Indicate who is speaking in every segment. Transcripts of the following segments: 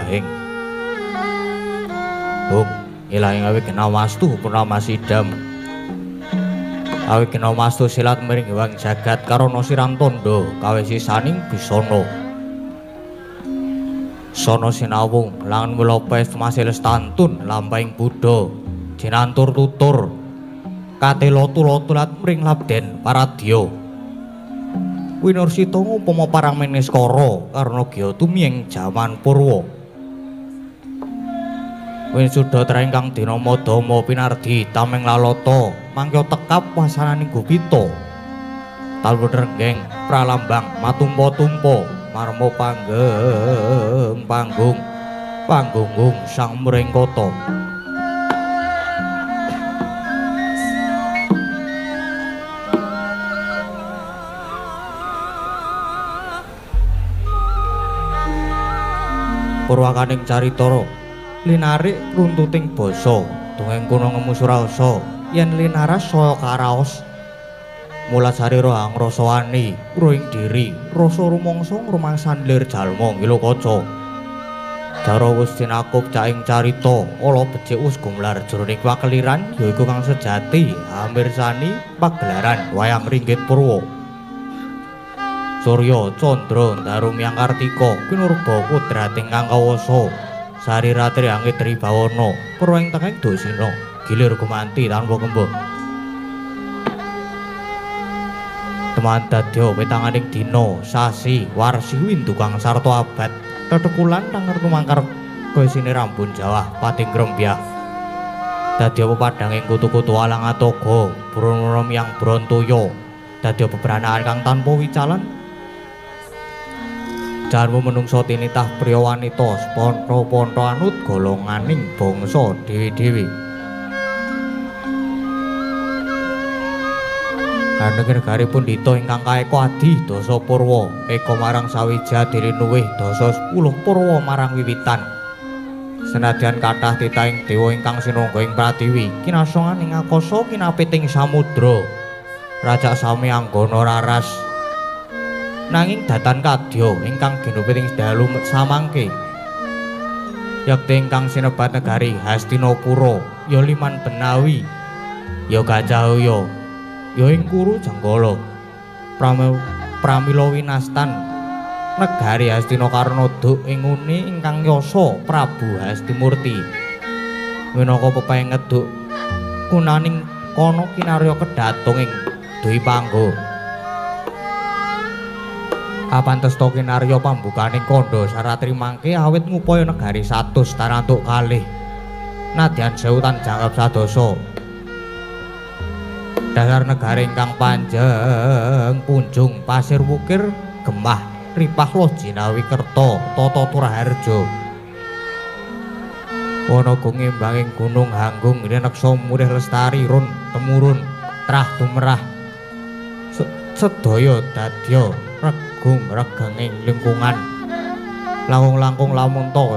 Speaker 1: Ilahing. Hung ilahing awi kena wastu purnama sidam. Awi kena wastu silat miring wang jagat karana siram tondo kawe sisaning bisana. Sono sinawung langan melopes masih lestantun lampahing Buddha jinantur tutur katelo tulat mring labden paradya. Winursita ngupama parang meniskara karna gya tumiyeng jaman purwa. Wisuda traing kang dinama Dama pinardi tameng lalata mangkya tekap wasananing gupita. Talun renggeng pralambang matumpa-tumpa marma panggeng panggung panggunggung sang mringkata. Purwakaning carita linarik runtuting basa dongeng kuno ngemu surasa yen linaras saya karaos mula sarira hangrasa wani ruing diri rasa rumangsa ngrumangsan lir jalma ngilo kaca jara wis tinakup caing carita ala becik wis gumlar jroning pakeliran yaiku kang sejati amirsani pagelaran wayang ringgit purwa. Surya candra ndaru miyang kartika kinurba kudrating kang kawasa sariratri angit tribawana purwa ing tengahing dosina gilir gumanti tanpa kembuh. Teman dadya petanganing dina sasi warsi windu kang sarta abad tetekulan tangertu mangkar kaisine rambun jawah pating grembyah dadya pepadhanging kutu-kutu alang atoga brana miyang brontoya dadya bebranaan kang tanpa wicalan. Jarmu menungso tinitah priya wanita seponto-ponto anut golonganing bangsa dhewe-dhewe. Anenging negari pundhita ingkang kaeka adi dasa purwa eka marang sawija dilinuwih dasa 10 purwa marang wiwitan. Senadyan kathah titahing dewa ingkang sinungga ing pratiwi kinasongan ing akasa kinapiting samudra rajak sami anggana raras. Nanging datan kadya ingkang ginupit ing dalu samangke yekti ingkang sinebat negari Hastinapura ya Liman Benawi ya Gajahaya ya ing Kuru Jenggala pramila winastan negari Hastina karna duk ing nguni ingkang yasa Prabu Hastimurti minangka pepayeng ngeduk kunaning kono kinarya kedatung ing Dwi Pangga. Kapantesta kinarya pambukaning kandha saratri mangke awit ngupaya negari 100 tarantuk kalih nadyan sewu tan jangkep sadasa. Dasar negari ingkang panjeng punjung pasir wukir gemah ripah loh jinawi kerta tata turaharja. Wanaga ngimbanging gunung hanggung rineksa murih lestari run temurun trah tumerah sedaya dadya regung regenging lingkungan langkung-langkung lamunta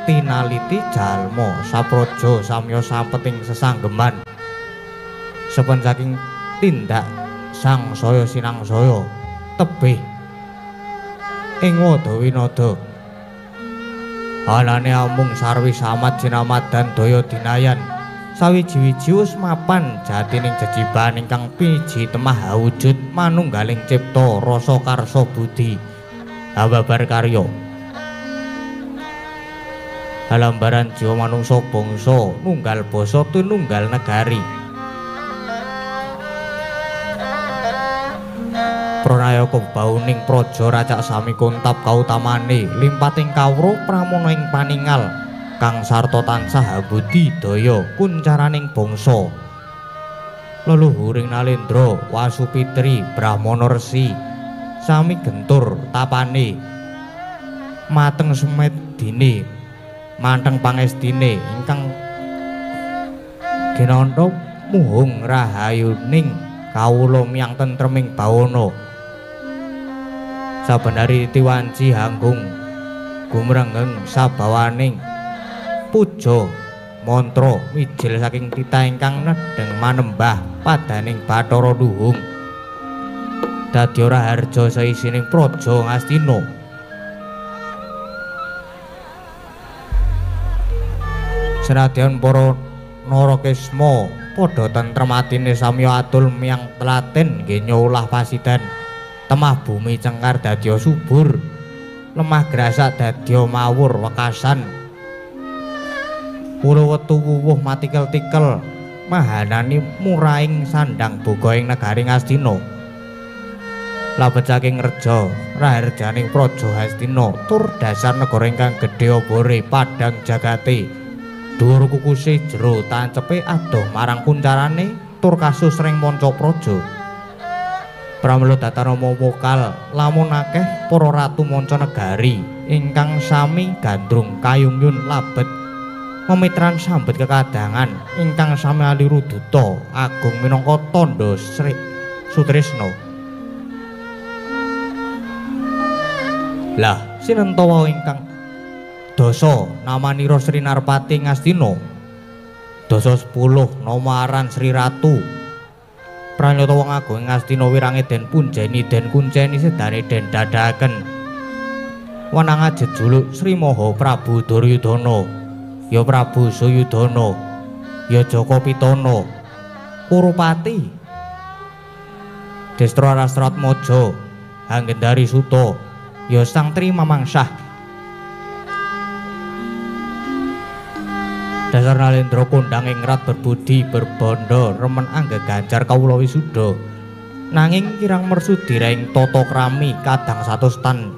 Speaker 1: tinaliti jalma sapraja samya sampeting sesanggeman sepen saking tindak sangsaya sinangsaya tebih ing wadawinada anane amung sarwi samad jinamadan daya dinayan sawiji-wiji wis mapan jatining jejiban ingkang piji temah awujud manunggaling cipta rasa karsa budi hababar karya halambaran jiwa manungsa bangsa nunggal basa tinunggal negari. Pranayaka bauning praja racak sami kuntap kautamane limpating kawruh pramana ing paningal kang sarta tansah abudi daya kuncaraning bangsa. Leluhuring Nalendra Wasupitri Brahmana Resi sami gentur tapane mateng semedine manteng pangestine ingkang ginanta muhung rahayuning kawula miyang tentreming bawana. Saben hari tiwanci hanggung gumrenggeng sabawaning puja mantra mijil saking titah ingkang nedheng manembah padaning Bathara Luhung. Dadi ora harja saisining praja Ngastina. Senadyan para Narakesma padha tentrem atine samya atul miyang tlaten nggih nyulah pasidan. Temah bumi cengkar dadya subur, lemah grasak dadya mawur wekasan. Pura wetu wuwuh matikel-tikel mahanani muraing sandang boga ing negari Ngastina. Labet saking reja raharjaning praja Hastina tur dasar negara ingkang gedhe obore padhang jagate. Dhuwur kukuse jero tancepe adoh marang kuncarane tur kasus ring manca praja. Pramila datanama wokal lamun akeh para ratu manca negari ingkang sami gandrung kayungyun labet memitran sambet kekadangan ingkang sami aliru duta agung minangka tandha Sri Sutrisna. Lah sinenta ingkang dasa namanira Sri Narpati Ngastina, dasa 10 nama aran Sri Ratu. Pranyata wong agung Ngastina wirange den punjeni den kunceni sedane den dadaken wenang jejuluk Sri Maha Prabu Duryudana, ya Prabu Suyudana, ya Jaka Pitana, Kurupati, Destra Rastratmaja, Hanggendari Suta, ya Sang Tri Mamangsah. Dasar Nalendra kondang ing rat berbudi berbandha remen anggeganjar kawula wisuda. Nanging kirang mersudi ing tata krami kadang satus tan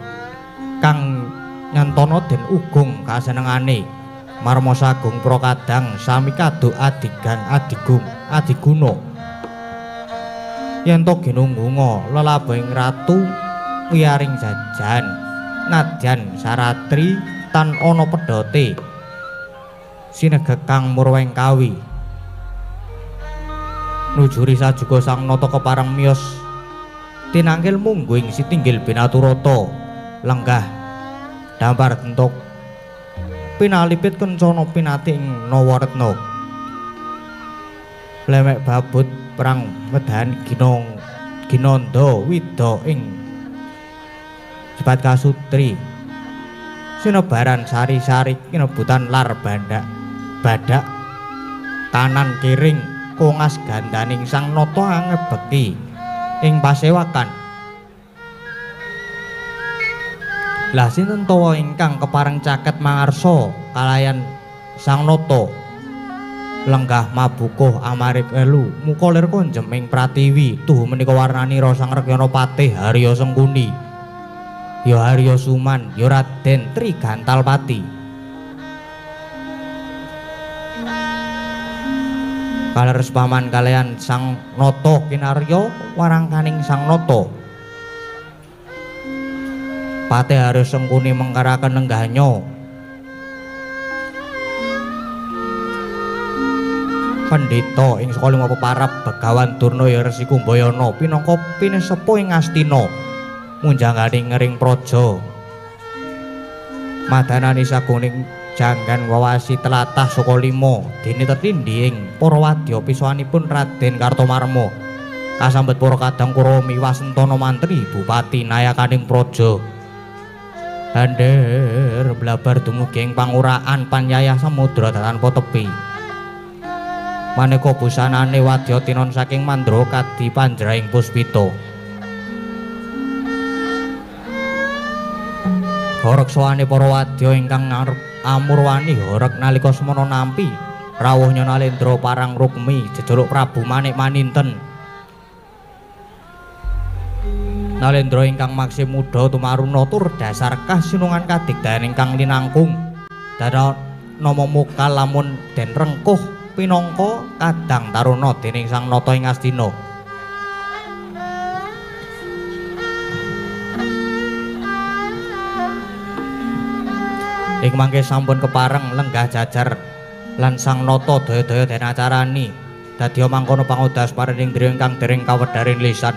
Speaker 1: kang nyantana den ugung kasenengane. Marma sagung pra kadang sami kaduk adigang adigung adiguna. Yen to ginunggunga lelabuhing ratu wiyaring jajan nadyan saratri tan ana pedhote sinegekang murweng kawi. Nujuri sajuga sang nata kepareng miyos tinangkil mungguh ing sitinggil binaturata lenggah dampar bentuk pinalipit kencana pinati ing Nawaretna. Lemek babut perang medahan ginong ginanda wida ing sebat kasutri sinebaran sari-sari kinebutan lar bandak badak kanan kiring kongas gandaning sang nata angebeki ing pasewakan. Lah sinten tawa ingkang kepareng caket mangarsa kalayan sang nata lenggah mabukuh amarip elu muka lir konjem ing pratiwi tuhu menika warnanira Sang Rekyana Patih Harya Sengkuni, ya Harya Suman, ya Raden Trigantalpati. Kaleres paman kalian Sang Nata kinarya warangkaning Sang Nata. Patih Harya Sengkuni mengkaraken lenggahnya pendhita ing saka lima peparab Begawan Durna ya Resi Kumbayana pinangka pinesepuh ing Astina munjangane ngering praja. Madanani saguning janggan wawasi tlatah saka lima dene tetindhi ing para wadya pisuwanipun Raden Kartomarma kasambet para kadang Kurawa miwasentana mantri bupati nayakaning praja. Hander blabar dumugi ing panguraan panyayah samudra tanpa tepi. Maneka busanane wadya tinon saking mandra kadi panjraing puspita. Horeg sowane para wadya ingkang amurwani horeg nalika semana nampi rawuhnya Nalendra parang Rukmi jejuluk Prabu Manik Maninten. Nalendra ingkang maksih muda tumaruna tur dasar kasinungan kadigdayan ingkang linangkung. Dara nama mukal lamun den rengkuh pinangka kadang taruna dening Sang Nata ing Astina. Ing mangke sampun kepareng lenggah jajar lan Sang Nata daya-daya den acarani dadiya mangkono pangodas paring indriya ingkang dereng kawedharing lisan.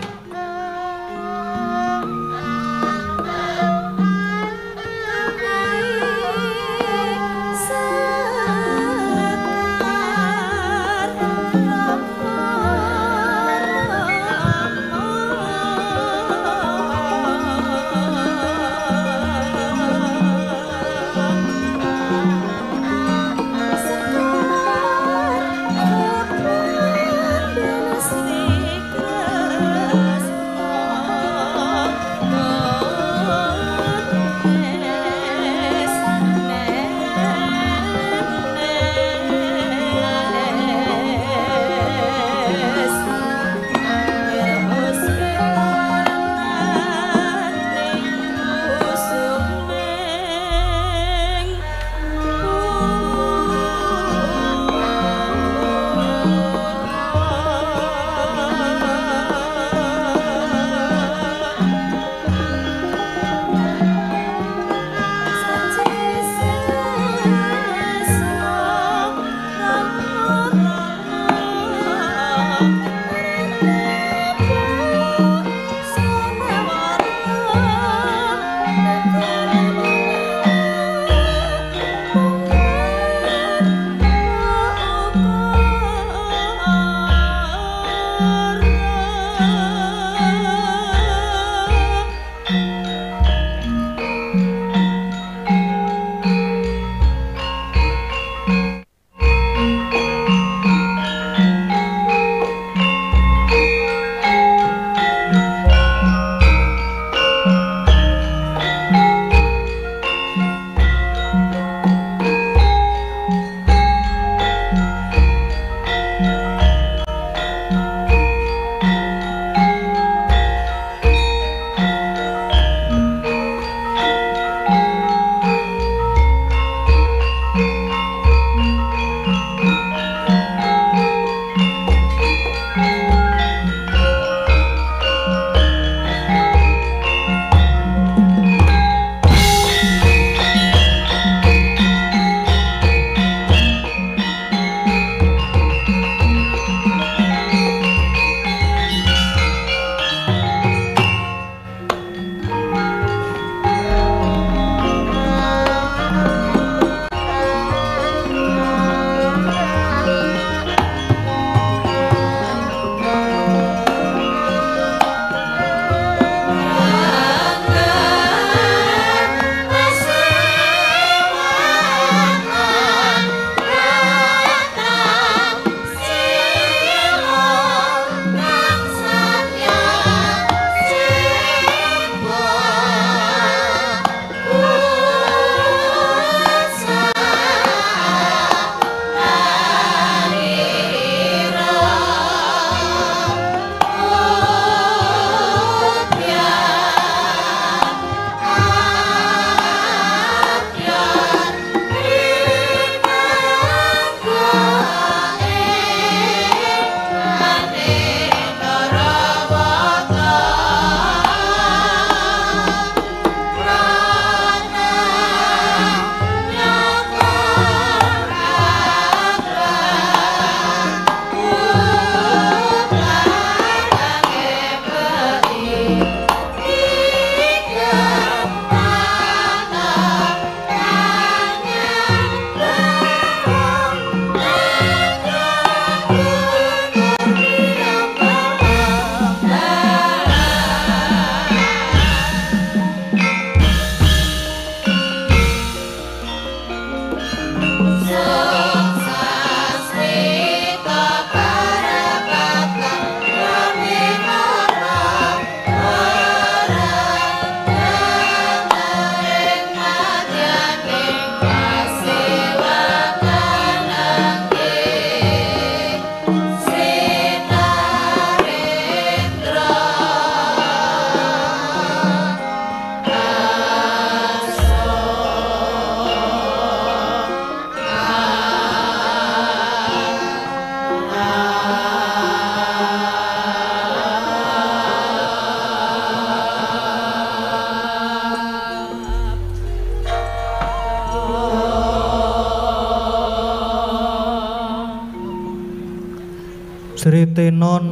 Speaker 1: Sritenon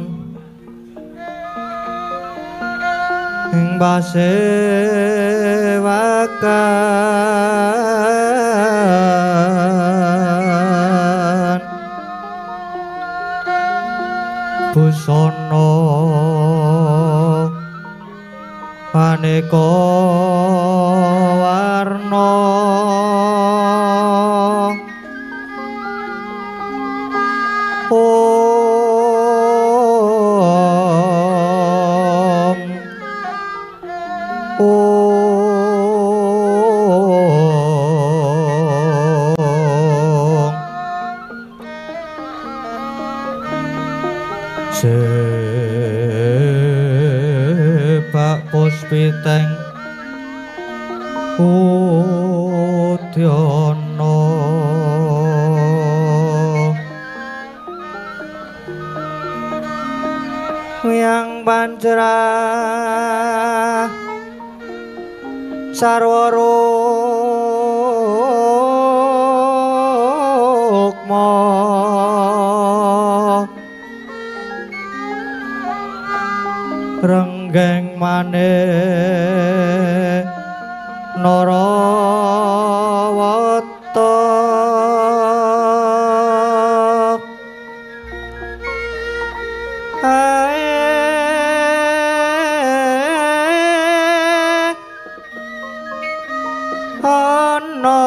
Speaker 1: ing pasewakan busana aneka warna om om sebak puspiteng udyana wiyang pancerah sarwa rukma renggeng manik narawata ae ana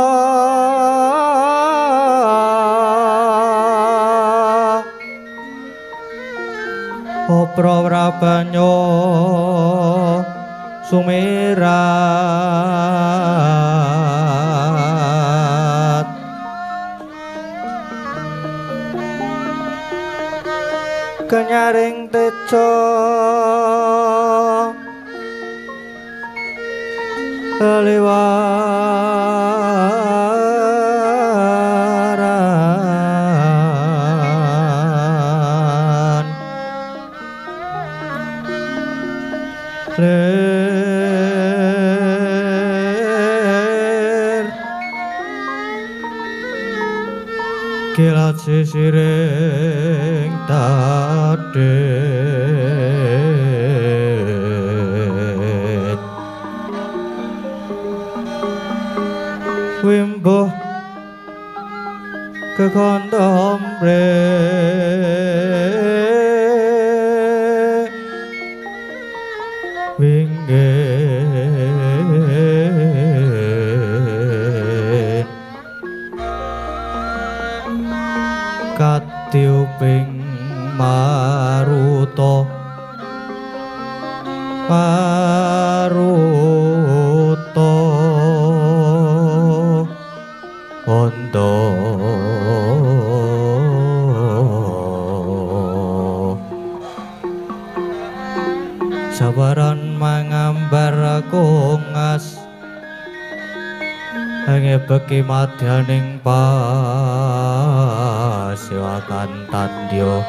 Speaker 1: Oprabrabanyo sumirat kenyaring tejo liwaran lir kilat sisiring tadit wimbuh kekandha winggih katiuping maruta maruta onda sabaran mangambar kongas ngebeki madyaning pasiwakan tandya.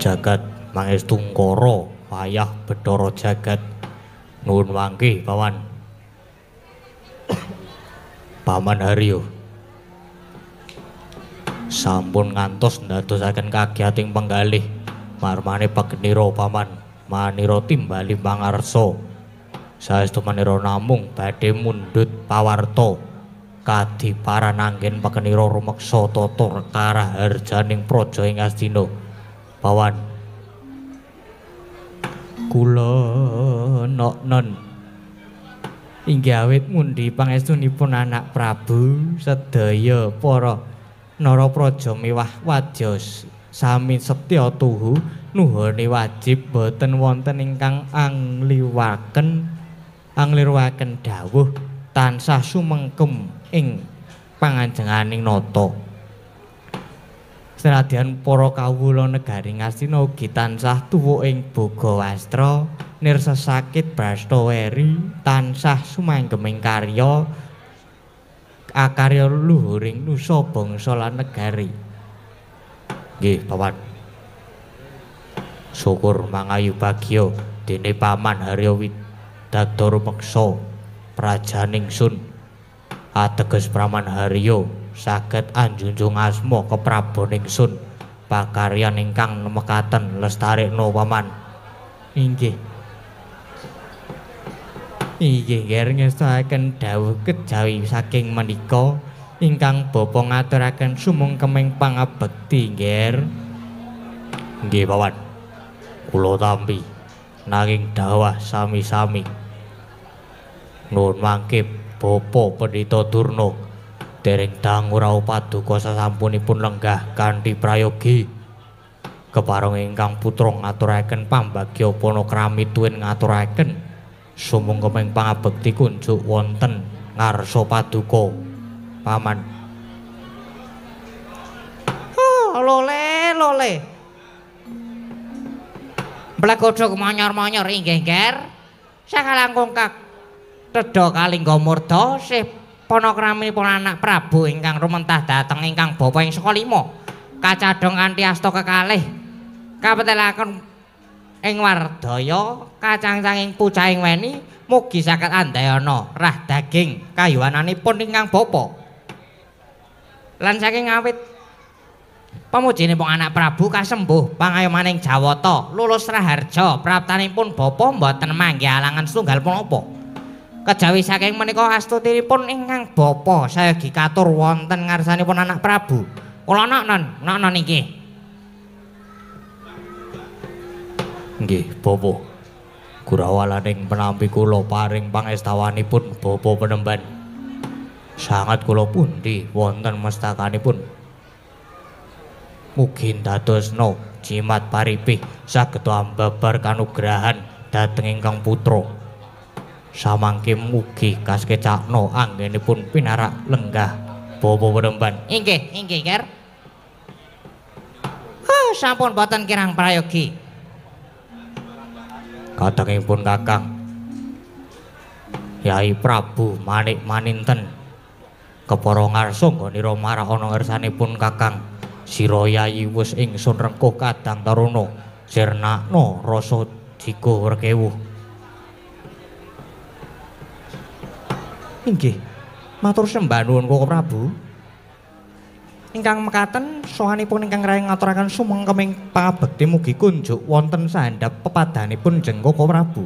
Speaker 1: Jagat mangestungkara wayah Bathara jagat nuwun wangke paman. Paman Haryo sampun ngantos ndadosaken kagiyating penggalih marmane pagenira paman manira timbali mangarsa. Saestu manira namung badhe mundhut pawarta kadiparan anggen pagenira rumeksa tata karaharjaning praja ing Astina. Pawan kula noknon inggih awit mundi pangestunipun anak Prabu sedaya para narapraja miwah wadya sami setya tuhu nuhone wajib boten wonten ingkang angliwaken anglirwaken dawuh tansah sumengkem ing panganjenganing nata. Senadyan para kawula negari Ngastina ugi tansah tuwa ing boga wastra, nirsa sakit brasta weri, tansah sumanggeming karya akarya luhuring nusa bangsa lan negari. Nggih, Paman. Syukur mangayu bagya dene Paman Harya Widada rumeksa prajaning sun ateges Praman Harya saged anjunjung asma kepraboning sun pakaryan ingkang mekaten lestarekno Paman. Inggih. Inggih nger ngestakaken dawuh kejawi saking menika ingkang bapa ngaturaken sumungkeming pangabekti nggih. Nggih Paman. Kula tampi nanging dawah sami-sami. Nuwun mangke Bapa Pendhita Durna dereng dangu rawuh paduka sasampunipun lenggah kanthi prayogi. Kepareng ingkang putra ngaturaken pambagya panakrami tuwin ngaturaken sumungkeming pangabekti kunjuk wonten ngarsa paduka Paman.
Speaker 2: Oh, lole lole. Blegodhog monyor-monyor inggih nger. Sakalangkung kak tedha kalingga murda sih panakraminipun anak Prabu ingkang rumentah dhateng ingkang bapa ing saka lima. Kacadhong kanthi asta kekalih kapetelaken ing wardaya kacangcanging pucahing weni mugi saged andayana rah daging kayuwananipun ingkang bapa. Lan saking awit pamujinipun anak Prabu kasembuh pangayomaning Jawata lulus raharja praptanipun bapa mboten manggih alangan setunggal punapa. Kejawi saking menika astutinipun ingkang bapa sayogi katur wonten ngarsanipun anak Prabu. Kula nok non inggih.
Speaker 1: Nggih, bapa. Gurawalaning penampi kula paring pangestawanipun bapa penemban. Sangat kula pundi wonten mestakanipun. Mugi ndadosna jimat paripih saged ambabar kanugrahan dhateng ingkang putra. Samangke mugi kasekecakna anggenipun pinarak lenggah bapa penemban.
Speaker 2: Inggih, inggih, Ger. Sampun boten kirang prayogi.
Speaker 1: Kadangipun Kakang Yai Prabu Manik Maninten kepara ngarsa nggonira marak ana ngersanipun Kakang sira Yayi wis ingsun rengkuh kadang taruna sirnakna rasa jigo rekewuh. Inggih, matur sembah nuwun Koko Prabu. Ingkang mekaten sohanipun ingkang rayang ngaturaken sumengkeming pangabekti mugi kunjuk wonten sahandhap pepadanipun jeng Koko Prabu.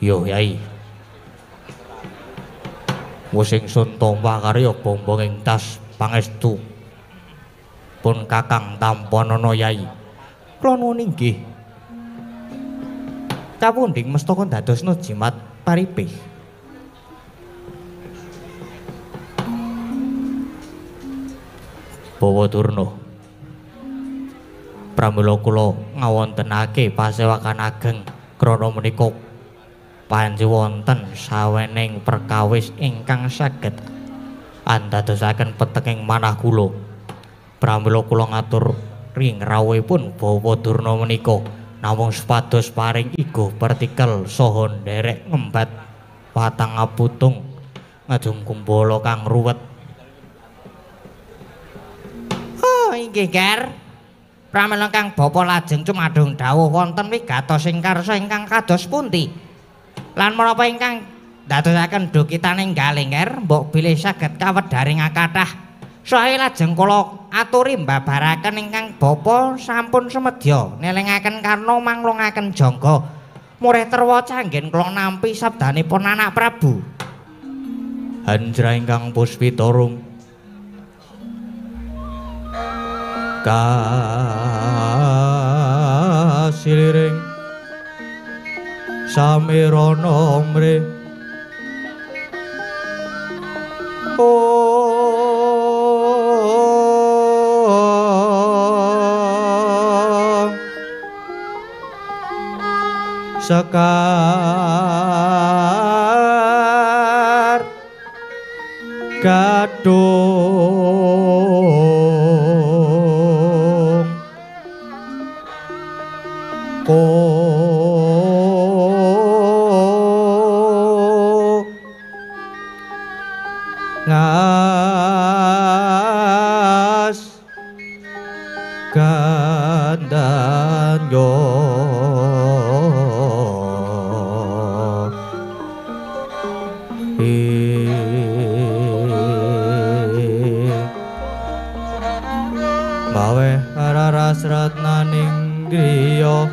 Speaker 1: Yo Yai. Wis ingsun tampa karya bombong ing tas pangestu pun Kakang tampanana Yai. Kula nuwun inggih. Kapundhing mestaka ndadosna jimat paripih. Bawa Durna, pramila kula ngawontenake pasewakan ageng krana menika panci wonten sawening perkawis ingkang saged andadosaken peteking manah kula. Pramila kula ngatur ring rawuhipun Bawa Durna menika namung supados paring igo partikel saha nderek ngembat watang aputung ngajung kumbala kang ruwet.
Speaker 2: Inggih, Ger. Pramila kang bapa lajeng cumadung dawuh wonten wigatos ing karsa ingkang kados pundi? Lan menapa ingkang ndadosaken dukitaning galih, Ger, mbok bilih saged kawedharing akathah. Saha lajeng kula aturi mbabaraken ingkang bapa sampun semedya nelingaken karna manglungaken jangga murih terwaca anggen kula nampi sabdanipun anak Prabu.
Speaker 1: Hanjra ingkang puspitarum kasiliring samirana mre sekar gadung Hasratnaning griya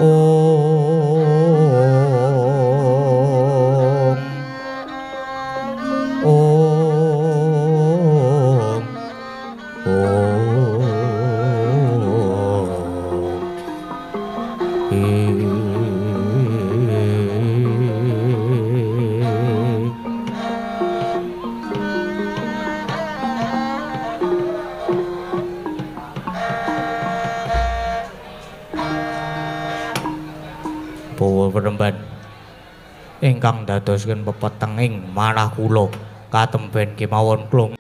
Speaker 1: Om Om Om Bawa peremban ingkang dadosaken pepetenging manah kula katemben kemawon kula.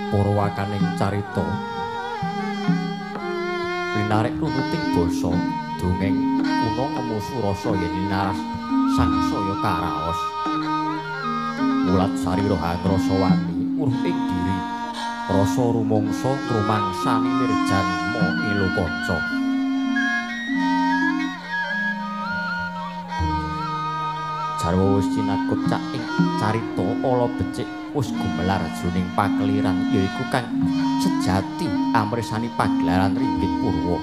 Speaker 3: Purwakaning carita linarik runuting basa dongeng kuna ngemu surasa yen linaras sangsaya karaos mulat sarira hangrasa wani uruh ing diri rasa rumangsa ngrumangsani nirjanma ilokaca. Jarwa wis cinakup cak ing carita ala becik wis gumelar jroning pakeliran yaiku kang sejati amrisani pagelaran ringgit purwa.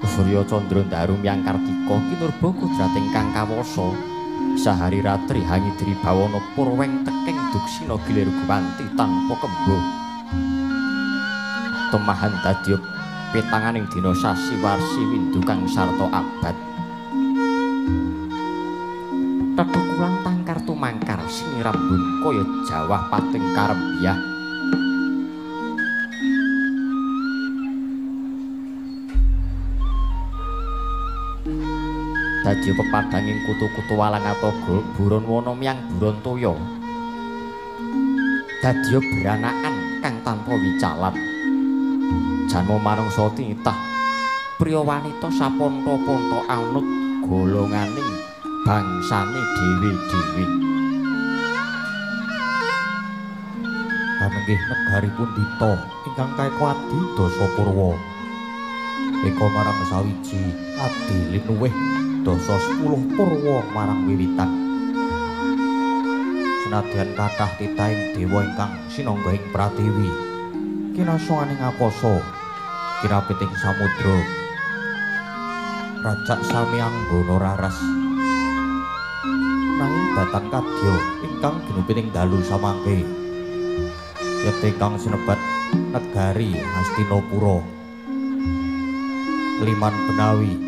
Speaker 3: Surya Candra Ndaru miyang Kartika kinurba kodrat ingkang kawasa sahari ratri hangidri bawana purweng tekeng duksina gilir guwanti tanpa kemba. Temahan dadi petanganing dina sasi warsi windu kang sarta abad. Tetukulan tangkar tumangkar sinirambun kaya jawah pating karembyah. Dadi pepadhanging kutu-kutu walang atoga buron wana miyang buron toya. Dadi beranakan kang tanpa wicalan. Janma manungsa tinitah priya wanita saponto-ponto anut golonganing bangsane dhewe-dhewe.
Speaker 1: Panenggih negari pundhita ingkang kaeka adi dasa purwa. Eka marang sawiji adi linuwih dasa 10 purwa marang wiwitan. Senadyan kathah titahing dewa ingkang sinangga ing pratiwi, kinasoaning akasa, kirapiting samudra, rajak sami anggana raras. Nanging datan kadya ingkang ginupiting dalu samangke, yekti ingkang sinebat negari Hastinapura, Liman Benawi,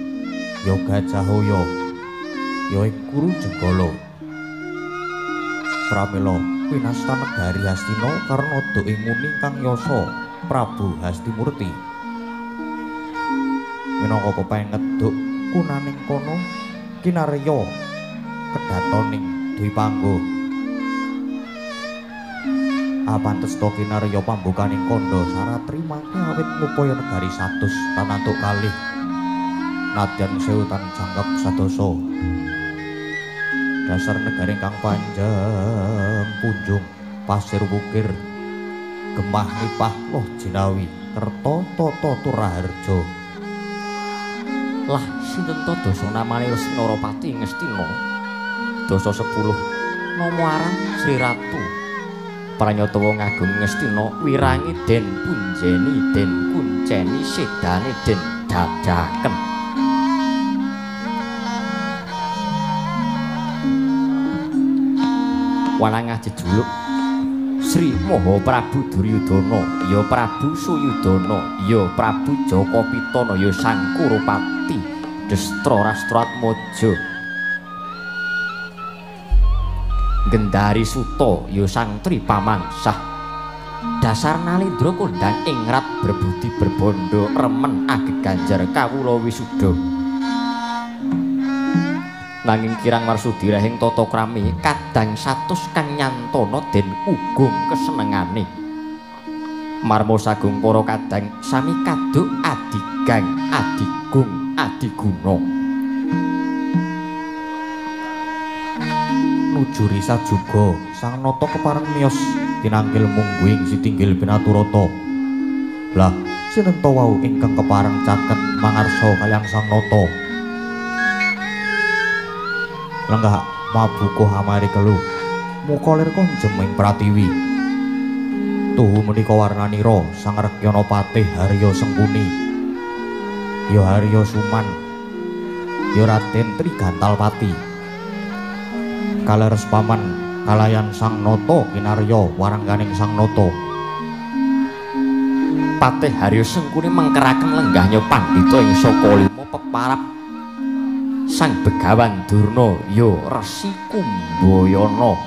Speaker 1: ya Gajahaya, ya ing Kuru Jenggala. Pramila winasta negari Hastina karna duk ing muni kang yasa Prabu Hastimurti. Minangka pepenged duk kunaning kono kinarya kedatoning Dwipangga. Apantes to kinarya pambukaning kandha saratri mangke awit ngupaya negari 100 tanantuk kalih nadyan sewu tan jangkep sadasa. Dasar negari ingkang panjang punjung pasir wukir gemah nipah loh jinawi kerta tata turaharja.
Speaker 3: Lah sinten to dasa namane Resi Narapati Ngastina? Dasa 10 nama aran Sri Ratu. Pranyata wong agung Ngastina wirangi den punjeni den kunceni sedane den dadaken. Wanangah jejuluk Sri Maha Prabu Duryudana, ya Prabu Suyudana, ya Prabu Jaka Pitana, ya Sang Kurupati Destra Rastratmaja, Gendari Suta, ya Sang Tri Pamangsah. Dasar nalendra kondhang ing rat berbudi berbondo remen ageganjar kawula wisuda. Nanging kirang marsudi rahing tata krami kadang satus kang nyantana den ugung kesenengane. Marma sagung para kadang sami kaduk adigang adigung adiguna.
Speaker 1: Nuju risa juga sang nata kepareng miyos tinangkil mungguing sitinggil pinaturata. Lah sinten to wau ingkang kepareng caket mangarsa kaliyan sang nata? Lenggah mabukuh amari kelu muka lir konjem ing pratiwi. Tuhu menika warnanira sang Rekyana Patih Harya Sengkuni, ya Harya Suman, ya Raden Trigantalpati. Kaleres paman kalayan sang nata kinarya warangganing sang nata.
Speaker 3: Patih Harya Sengkuni mengkeraken lenggahnya pandhita ing saka lima peparap Sang Begawan Durna ya Resi Kumbayana.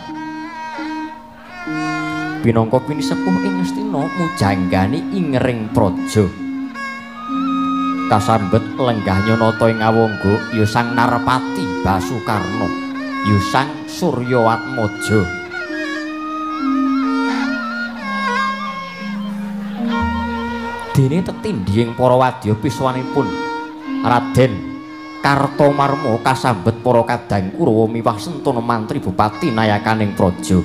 Speaker 3: Pinangka pinisepuh ing Ngastina mujanggani ingering praja. Kasambet lenggahnya nata ing awangga ya Sang Narpati Basukarna, ya Sang Suryatmaja. Dene tetindhing para wadya piswanipun Raden Kartomarma kasambet para kadang Kurawa miwah sentana mantri bupati nayakaning praja.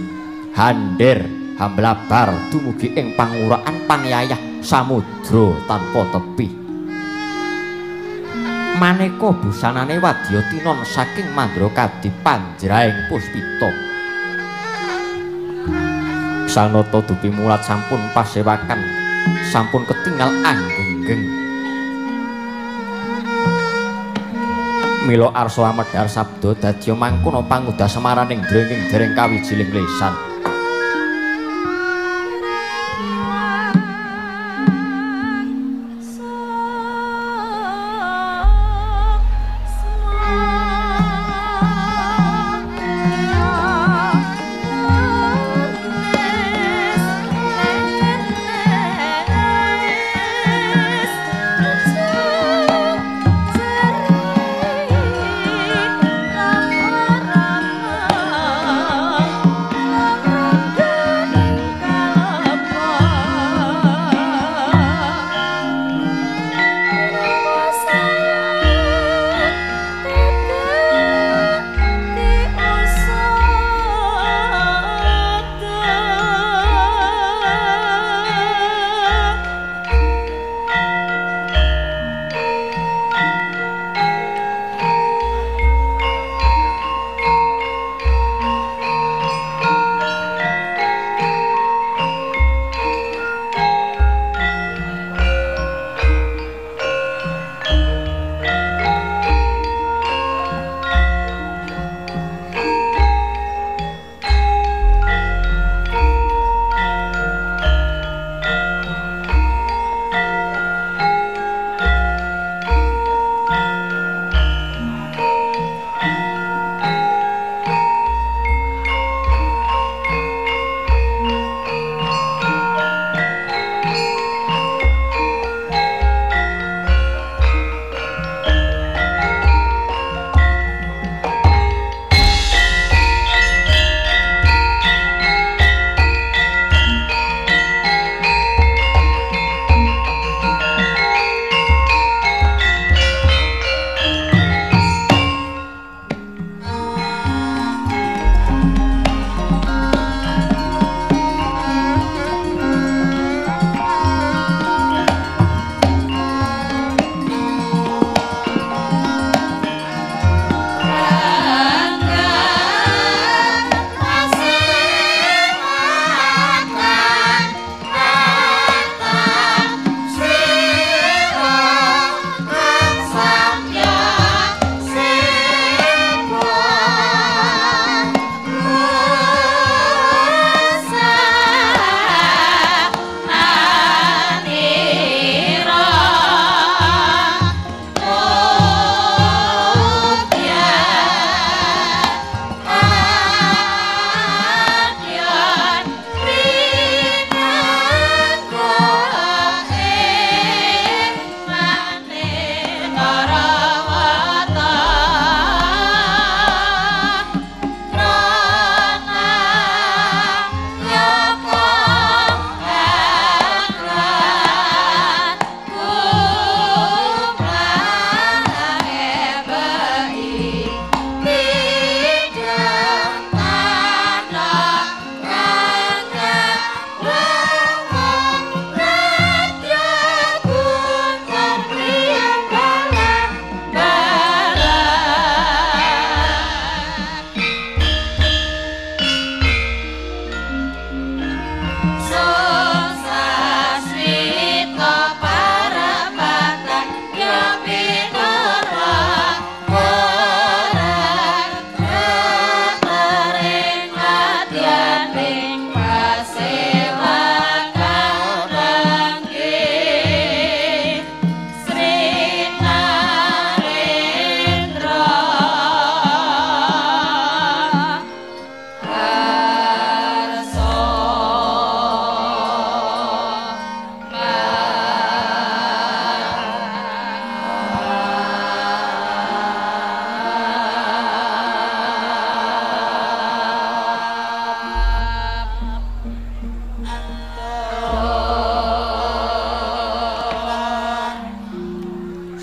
Speaker 3: Hander hamblabar dumugi ing panguraan panyayah samudra tanpa tepi. Maneka busanane wadya tinon saking Mandrakadi panjraing puspita. Sanata dupi mulat sampun pasewakan, sampun ketingal anggenggeng. Mila arsa amedhar sabda dadya mangkono pangudah semaraning drenging dereng kawijiling lesan.
Speaker 4: Rama.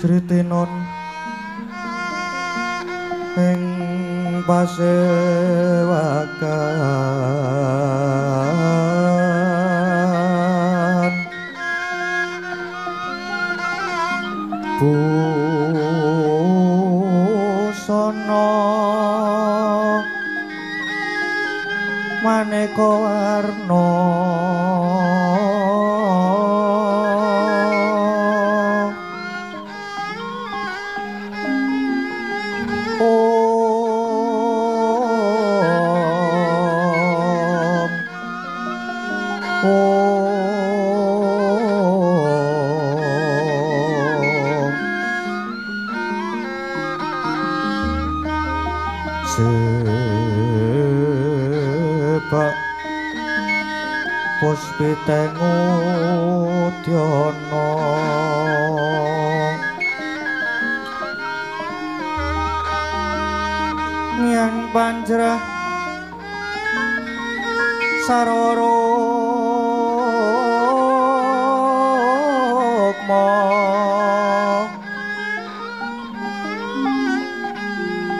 Speaker 1: Sritinon ing pasewakan busana maneka warna puspiteng udyana nyang panjrah sarwa rukma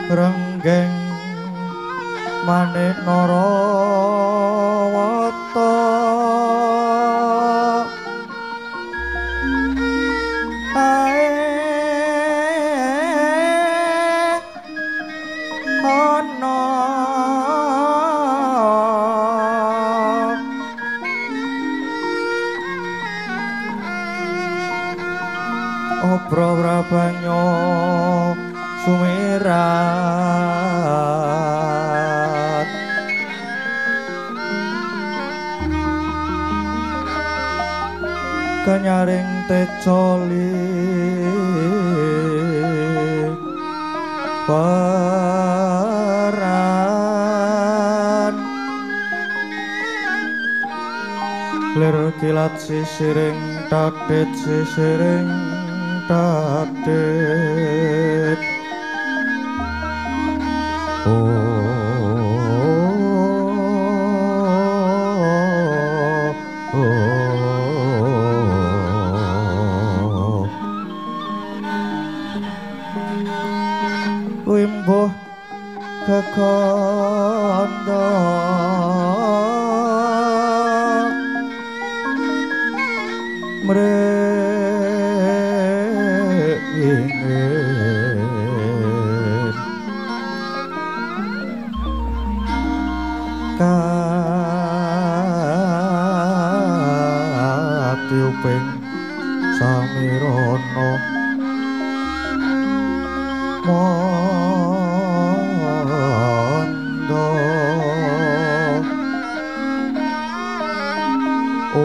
Speaker 1: renggeng manik narawata ae ana obra brabanyo sumirat kanyaring tecoli peran lir kilat sisiring tatit sisiring tatit. Wimbuh kekanda mringin katiuping samirana mondo. Oh,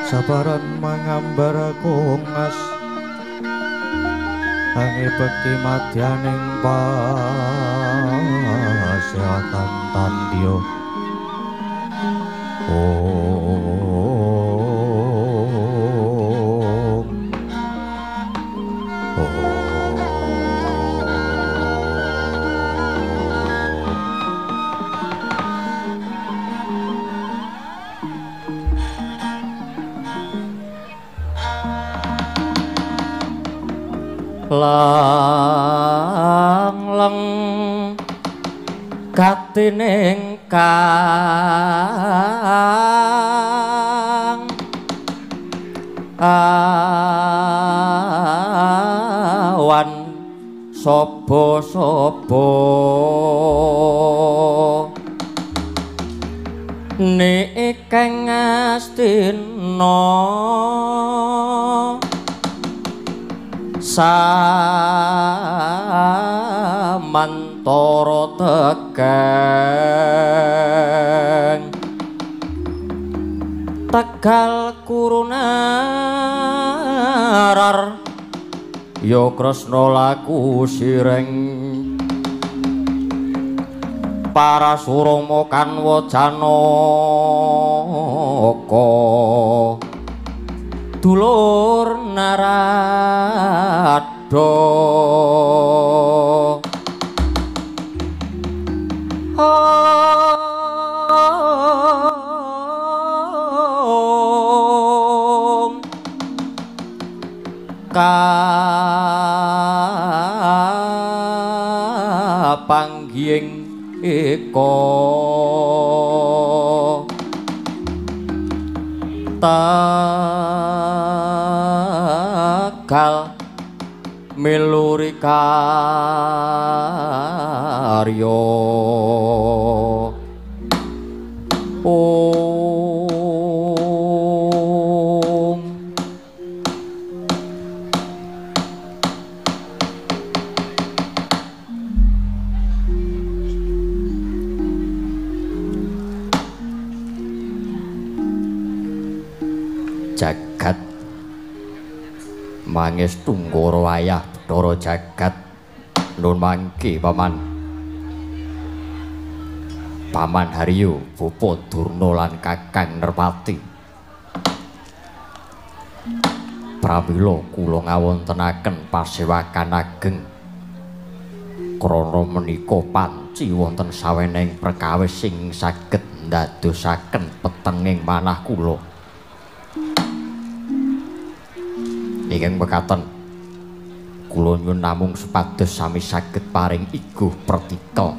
Speaker 1: sabaran mangambar kongas angi bekti madyaning pasewakan tandya. Om Om.
Speaker 3: Lang leng gatining kang awan saba-saba nikeng Astina samantara tegeng Tegal kurunarar ya Kresna laku sireng Parasurama kanwa Janaka dulur Narada. Oh. Kapanggihing eka Tegal miluri karya. Om. Jagat mangestu ngoro ayah Bathara jagat nun mangke paman. Paman Haryo, Bapa Durna lan Kakang Nerpati. Pramila kula ngawontenaken pasewakan ageng. Krana menika panci wonten sawenehing perkawis sing saged ndadosaken petenging manah kula. Ingkang mekaten kula nyuwun namung supados sami saged paring iguh pratika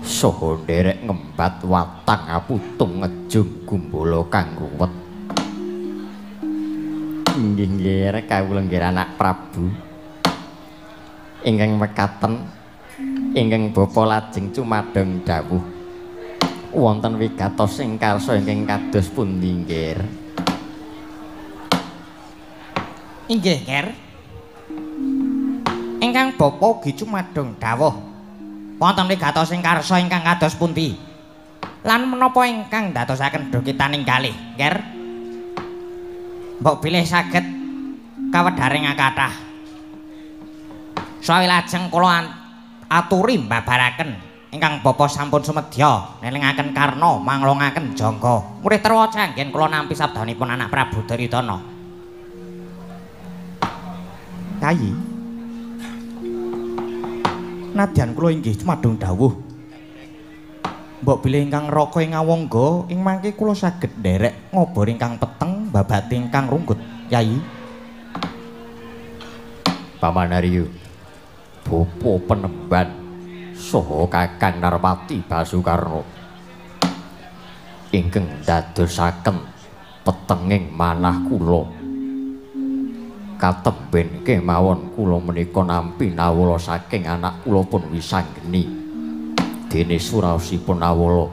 Speaker 3: saha nderek ngembat watang aputung ngejung gumbala kang ruwet. Inggih nggih kawula nggih anak Prabu. Ingkang mekaten ingkang bapa lajeng cumadong dawuh wonten wigatos ing karsa ingkang kados pundi nggih?
Speaker 2: Inggih nggih. Ingkang bapa ugi cumadong dawuh wonten wigatos ing karsa ingkang kados pundi? Lan menapa ingkang ndadosaken dukitaning kalih, nggih? Mbok bilih saged kawedharing kathah. Sawi lajeng kula aturi mbabaraken ingkang bapa sampun sumedya nelingaken karna manglongaken jangga. Murih terwaca anggen kula nampi sabdanipun anak Prabu Duryudana.
Speaker 1: Kayi, nadyan kula inggih cumadung dawuh mbok bilih ingkang raka ing awangga ing mangke kula saged nderek ngobor ingkang peteng babate ingkang runggut, Yayi.
Speaker 3: Paman Haryo, bapa penemban saha Kakang Narpati Basukarna ingkang ndadosaken petenging manah kula. Katemben kemawon kula menika nampi nawala saking anak kula pun Wisanggeni. Dene suraosipun nawala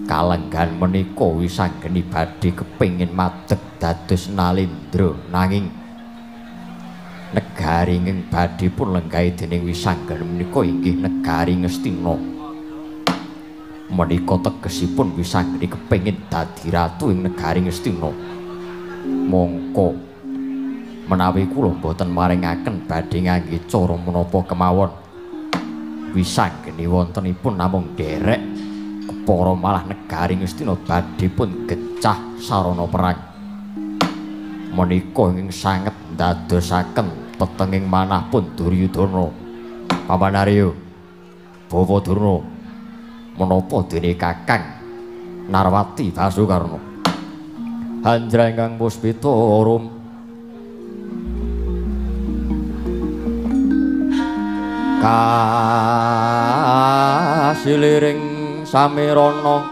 Speaker 3: kalenggan menika Wisanggeni badhe kepengin madeg dados nalendra, nanging negari ingkang badhe pun lenggahi dening Wisanggeni menika inggih negari Ngastina. Menika tegesipun Wisanggeni kepengin dadi ratu ing negari Ngastina. Mongko menawi kula mboten maringaken badhe ngangge cara menapa kemawon, Wisanggeni wontenipun namung nderek kepara malah negari Ngastina badhe pun gecah sarana perang. Menika ingkang sanget ndadosaken petenging manah pun Duryudana. Paman Haryo, Bawa Durna, menapa dene Kakang Narwati Basukarna? Hanjra ingkang puspita arum kasiliring samirana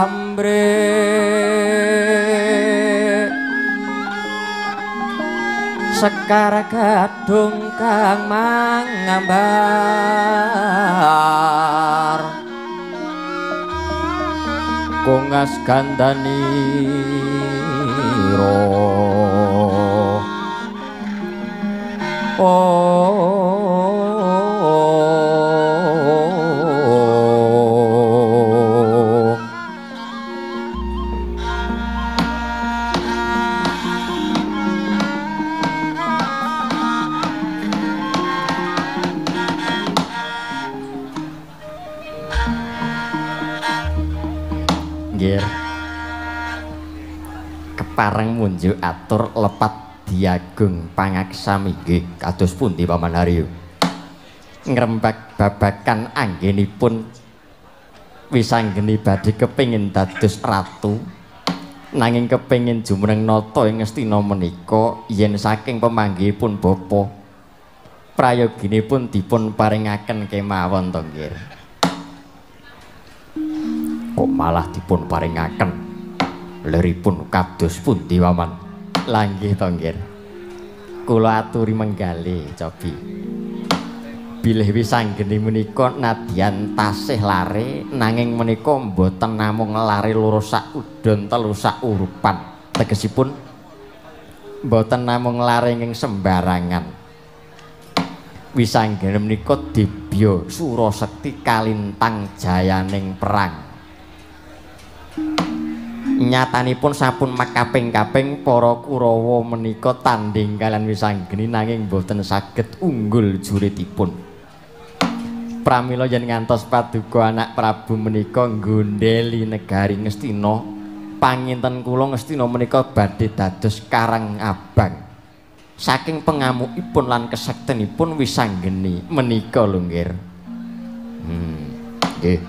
Speaker 3: ambre sekar gadung kang mangambar kongas gandanira. Oh, nggih, kepareng munjuk atur lepat diagung pangaksami nggih kados pundi Paman Haryo? Ngrembak babakan anggenipun Wisanggeni badhe kepengin dados ratu Nanging kepengin jumeneng nata ing Ngastina menika yen saking pemanggihipun bapa prayoginipun dipun paringaken kemawon to nggih. Kok malah dipun paringaken leripun kados pundi Waman? Lah nggih to nggih. Kula aturi menggalih cobi. Bilih Wisanggeni menika nadyan tasih lare nanging menika mboten namung lare loro sak udon telu sak urupan. Tegesipun mboten namung lare ing sembarangan. Wisanggeni menika dibya surasekti kalintang jayaning perang. Nyatanipun sampun makaping-kaping para Kurawa menika tandhing kaliyan Wisanggeni nanging mboten saged unggul juritipun. Pramila yen ngantos paduka anak Prabu menika nggondheli negari Ngastina, panginten kula Ngastina menika badhe dados karang abang. Saking pengamukipun lan kesektenipun Wisanggeni menika lho nggih. Nggih.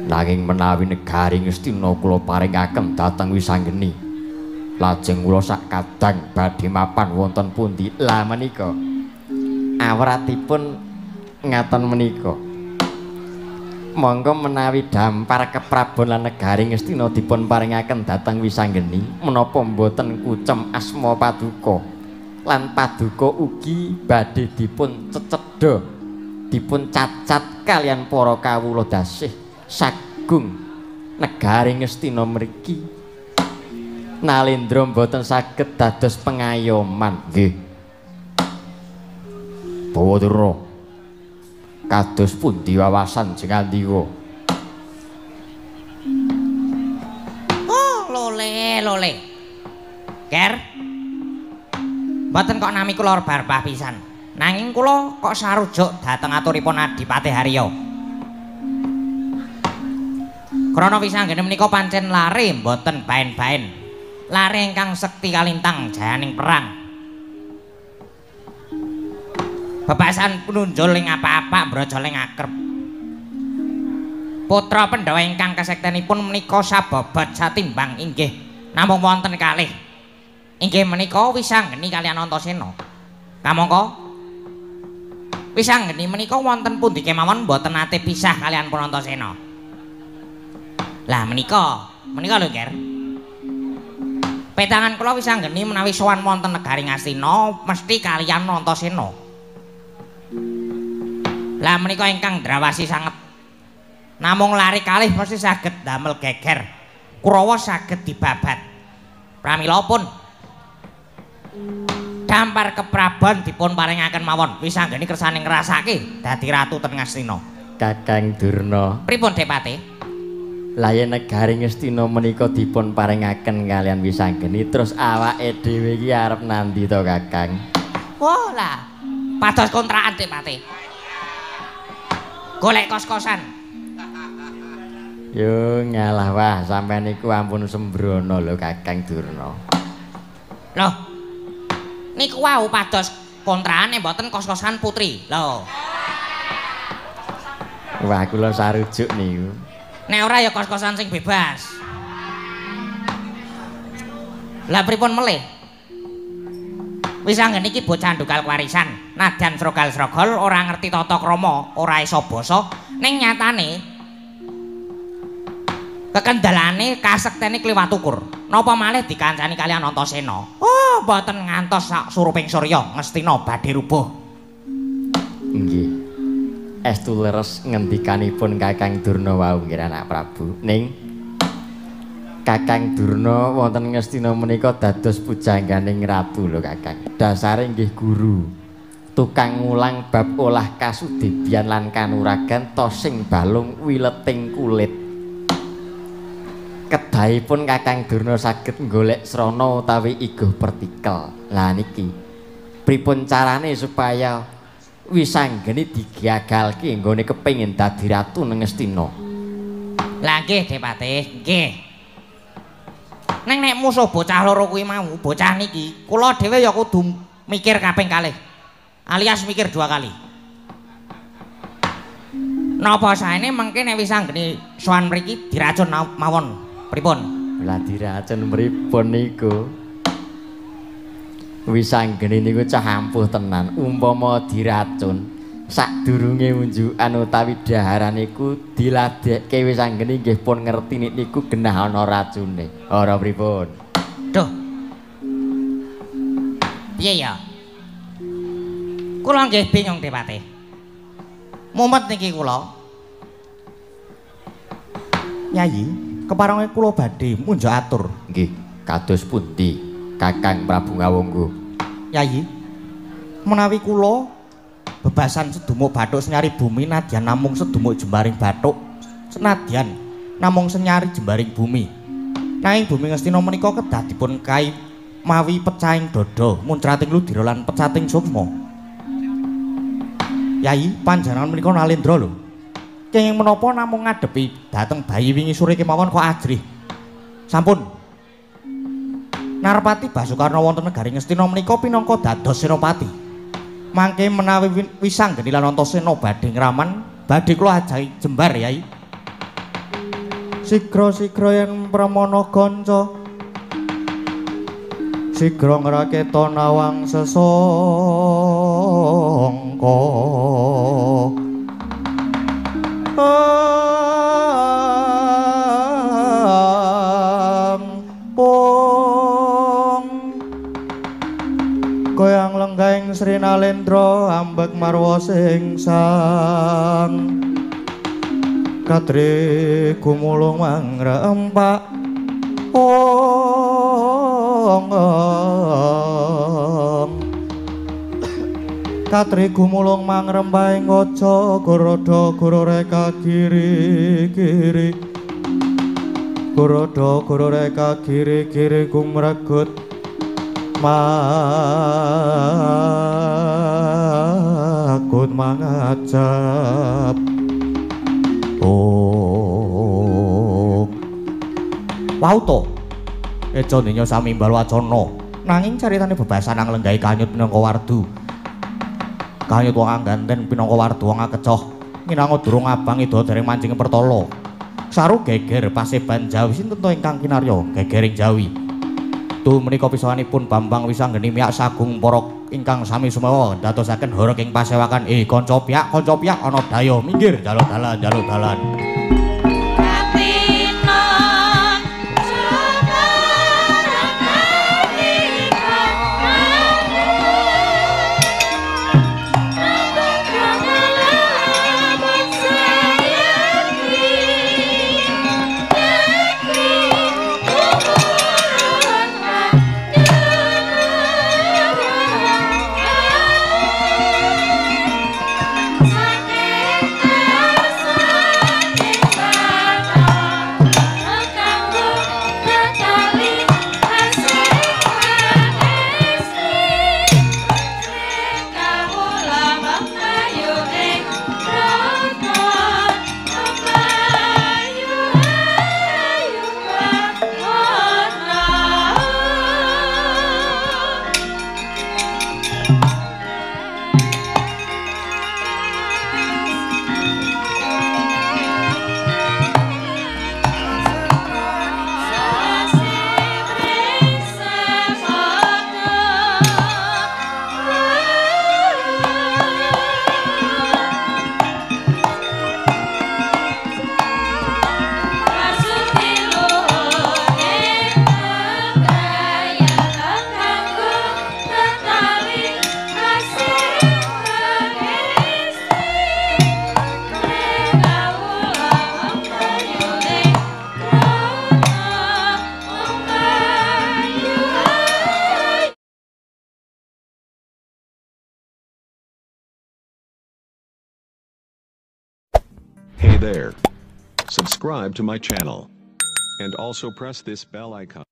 Speaker 3: Nanging menawi negari Ngastina kula paringaken dhateng Wisanggeni, lajeng kula sak kadang badhe mapan wonten pundi? Lah menika awratipun ngaten menika. Monggo menawi dampar keprabon lan negari Ngastina dipun paringaken dhateng Wisanggeni, menapa mboten kucem asma paduka lan paduka ugi badhe dipun cecedha, dipun cacat kaliyan para kawula dasih sagung negari Ngastina mriki. Nalendra mboten saged dados pengayoman. Nggih. Bawadura kados pundi wawasan jengandika?
Speaker 2: Oh, lole, lole. Ger. Mboten kok nami kula barbah pisan. Nanging kula kok sarujuk dhateng aturipun Adipati Harya. Krana Wisanggeni menika pancen lare mboten baen-baen. Lare ingkang sekti kalintang jayaning perang. Bebasan pununjul ing apa-apa brajal ing akrep. Putra Pandhawa ingkang kesektenipun menika sababad satimbang inggih namung wonten kalih. Inggih menika Wisanggeni kaliyan Antasena. Kamangka Wisanggeni menika wonten pundi kemawon mboten nate pisah kaliyan pun Antasena. Lah menika, menika lho, Ger. Petangan kula Wisanggeni menawi sowan wonten negari Ngastina mesti kaliyan Antasena. Lah menika ingkang ndrawasi sanget. Namung lari kalih mesti saged damel geger. Kurawa saged dibabat. Pramila pun dampar keprabon dipun paringaken mawon Wisanggeni kersane ngrasake dadi ratu ten Ngastina.
Speaker 3: Kakang Durna.
Speaker 2: Pripun Depate?
Speaker 3: Lah yen negari Ngastina menika dipun paringaken kaliyan Wisanggeni terus awake dhewe iki arep nandi to Kakang?
Speaker 2: Oh lah, pados kontrakan Depate. Golek kos-kosan.
Speaker 3: Yo ngalah wah, sampean niku ampun sembrono lho Kakang Durna.
Speaker 2: Loh. Niku wau pados kontrakane mboten kos-kosan putri. Lho.
Speaker 3: Wah, kula sarujuk niku.
Speaker 2: Nek ora ya kos-kosan sing bebas. Lah pripun melih? Wisanggeni iki bocah ndukal kewarisan, nadyan srogal-srogol ora ngerti tata krama, ora iso basa, ning nyatane kekendalane kasektene kliwat ukur. Napa malih dikancani kaliyan Antasena. Oh, mboten ngantos sak suruping surya Ngastina badhe rubuh.
Speaker 3: Nggih. Estu leres ngendikanipun Kakang Durna wau nggih anak Prabu. Ning Kakang Durna wonten Ngastina menika dados pujangganing ratu lho Kakang. Dasare nggih guru. Tukang ngulang bab olah kasudibyan lan kanuragan tosing balung wileting kulit. Kedahipun Kakang Durna saged golek srana utawi iguh pertikel. Lah niki pripun carane supaya Wisanggeni digagalke nggone kepengin dadi ratu nang Ngastina?
Speaker 2: Lah nggih Depate, nggih. Neng nek musuh bocah loro kuwi mau, bocah niki, kula dhewe ya kudu mikir kaping kalih. Alias mikir dua kali. Napa saene mengke nek Wisanggeni sowan mriki diracun mawon. Pripun?
Speaker 3: Lah diracun pripun niku? Wisanggeni niku cah ampuh tenan. Umpama diracun sadurunge unjukan utawi daharan niku diladekke Wisanggeni nggih pun ngerti nek niku genah ana racune. Ora pripun?
Speaker 2: Duh. Piye ya? Kula nggih bingung Depate. Mumet niki kula.
Speaker 1: Yayi, keparenga kula badhe munjuk atur.
Speaker 3: Nggih, kados pundi Kakang Prabu Ngawangga?
Speaker 1: Yayi, menawi kula bebasan sedumuk bathuk senyari bumi nadyan namung sedumuk jembaring bathuk senadyan namung senyari jembaring bumi. Nanging bumi Ngastina menika kedah dipun kai mawi pecahing dada, muncrating ludira lan pecating sukma. Yayi, panjenengan menika nalendra lho. Kenging menapa namung ngadepi dhateng bayi wingi sore kemawon kok ajrih. Sampun. Narpati Basukarna wonten negari Ngastina menika pinangka dados senopati. Mangke menawi Wisanggeni lan Antasena badhe ngraman, badhe kula ajahi jembar, Yai. Sigra-sigra yen pramana kanca, sigra ngraketa nawang sesangka. Ampung goyang lenggahing Sri Nalendra ambek marwa singsang katri gumulung mangrempak ong katri gumulung mangrembah ing kaca gorodo gororeka kiri kiri gorodo gororeka kiri kiri gumregut makut mangajab. Oh, wau to eca donya samimbal wacana nanging caritane bebasan nang lenggahe kanyut minangka wardu. Kanyut wong angganten pinangka wardu wong akecoh minangka durung abang ida dereng mancing pertala. Saru geger paseban Jawi sinten to ingkang kinarya gegering Jawi. Tuh menika pisahanipun Bambang Wisanggeni miyak sagung para ingkang sami sumewa dadosaken horeg ing pasewakan. Kanca piyak ana daya minggir jaluk dalan jaluk dalan.
Speaker 4: Hey there. Subscribe to my channel. And also press this bell icon.